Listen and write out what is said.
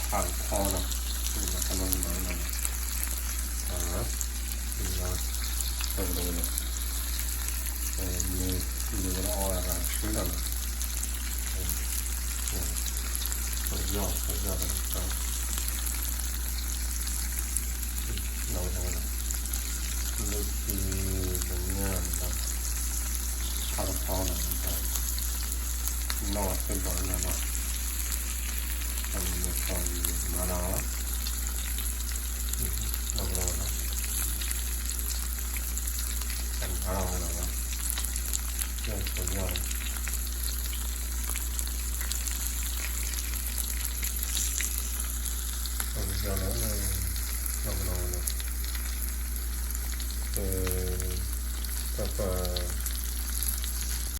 ဖးကဖီနီၤ, တၢ်လီၢ်မုၢ်ဒီးနီၤ, ဒီးဝဲဒၣ်, မ့ၢ်ဝဲဒၣ်အီၣ်ဝဲဒၣ်ဆှၢဒီးနီၤ, ပယီၤပယီၤဒီး, ဒီးဝဲဒၣ်, လၢခံလၢညါဒီး, ဖးကဖီနီၤဒီး, နီၢ်သ့ၣ်ဘီနီၤနီၤ, အမ့ၢ်ကီၢ်မၤနီၤ, ဒီးဝဲဒၣ်, တၢ်မၤနီၤဝဲဒၣ်, ကဲပယီၤ